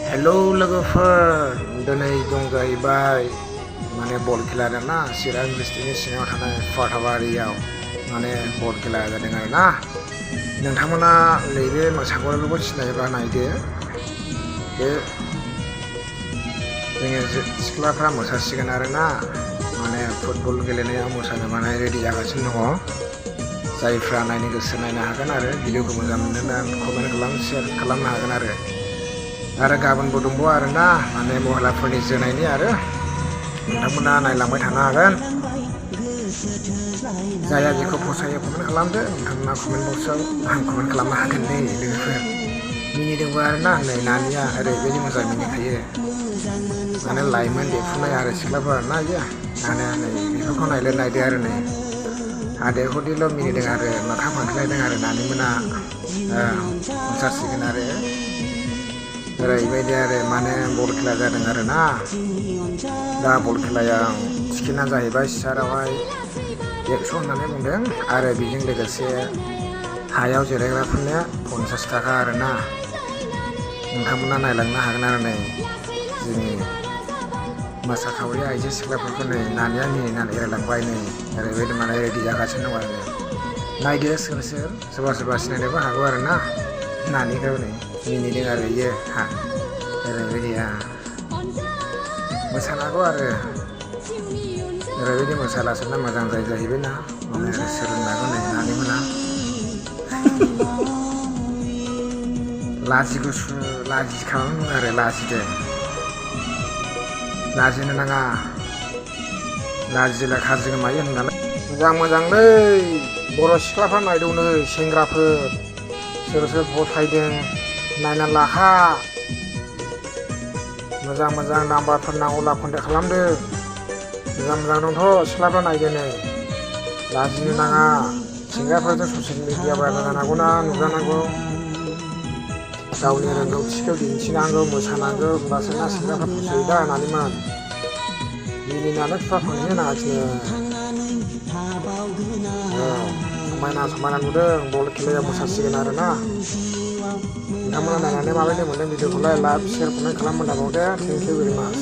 hello लोगोफोर दिनै दं जाहैबाय माने बल खेला आरोना चिरां डिस्ट्रिक्टनि सिङाव थानाय फाथाबारियाव माने बल खेला जादों आरोना नोंथांमोना नैबे मोसागुरिखौ सिनायोबा नायदो बे जोंनि सिख्लाफ्रा मोसासिगोन आरोना माने फुटबल गेलेनायाव मोसानो माने रेडि जागासिनो दङ जायफ्रा नायनो गोसो नायनो हागोन आरो भिडिअखौ मोजां मोनोब्ला कमेन्ट शेयार खालामनो हागोन आरो गाबोनबो दंबावो आरोना माने महिलाफोरनि जोनायनि आरो नोंथांमोना नायलांबाय थानो हागोन जायहा जेखौ फसायो कमेन्ट खालामदो नोंथांमोना कमेन्ट बक्सआव कमेन्ट खालामनो हागोन नै लोगोफोर मिनिदोंबो आरोना नै नानिया ओरैबायदि मोजां मिनिखायो माने लाइमोन देरफुनाय आरो सिख्लाफोर आरोना इयो माने नै बेफोरखौ नायदो आरो नै आदैखौदिल' मिनिदों आरो मोखां फांथेलायदों आरो नानिमोना मोसासिगोन आरो ओरैबायदि आरो माने बल खेला जादों आरोना दा बल खेलायाव टिकेटआ जाहैबाय सियारावहाय 100 होननानै बुंदों आरो बेजों लोगोसे हायाव जिरायग्राफोरनो 50 थाखा आरोना नोंथांमोना नायलांनो हागोन आरो नै जोंनि मोसाखावरि आइजो सिख्लाफोरखौ नै नानिया मिनिनानै एरायलांबाय नै ओरैबायदि माने रेडि जागासिनो दं आरो नायदो सोरबा सिनायनोबो हागौ आरोना नानिखौ नै मिनिदों आरो इयो ओरैबायदि मोसानांगौ आरो ओरैबायदि मोसालासोना मोजां जाहैबाय ना माने सोलोंनांगौ नै नानिमोना लाजिखाङो आरो लाजिनो नाङा लाजिला खाजि गोमायो होननानै मोजांलै बर' सिख्लाफ्रा नायदोंनो सेंग्राफोर सोर फसायदों नायना लाखा मोजां नाम्बारफोर नांगौला कन्टेक्ट खालामदो मोजां दंथ' सिख्लाफ्रा नायदोनो लाजिनो नाङा सेंग्राफोरजों ससियेल मिडियायाव जानांगौना नुजानांगौ गावनि रोंगौथिखौ दिन्थिनांगौ मोसानांगौ होमबासो ना सेंग्राफ्रा फसायो दा नानिमोन मिनिनानै फिफा फांनो नागासिनो समायना नुदों बल खेलायाव मोसासिगोन आरोना नोंथांमोना नायनानै माबायदि मोनदों भिडिअखौलाय लाइक शेयार कमेन्ट खालामनो दाबावदे थेंक इउ भेरि माच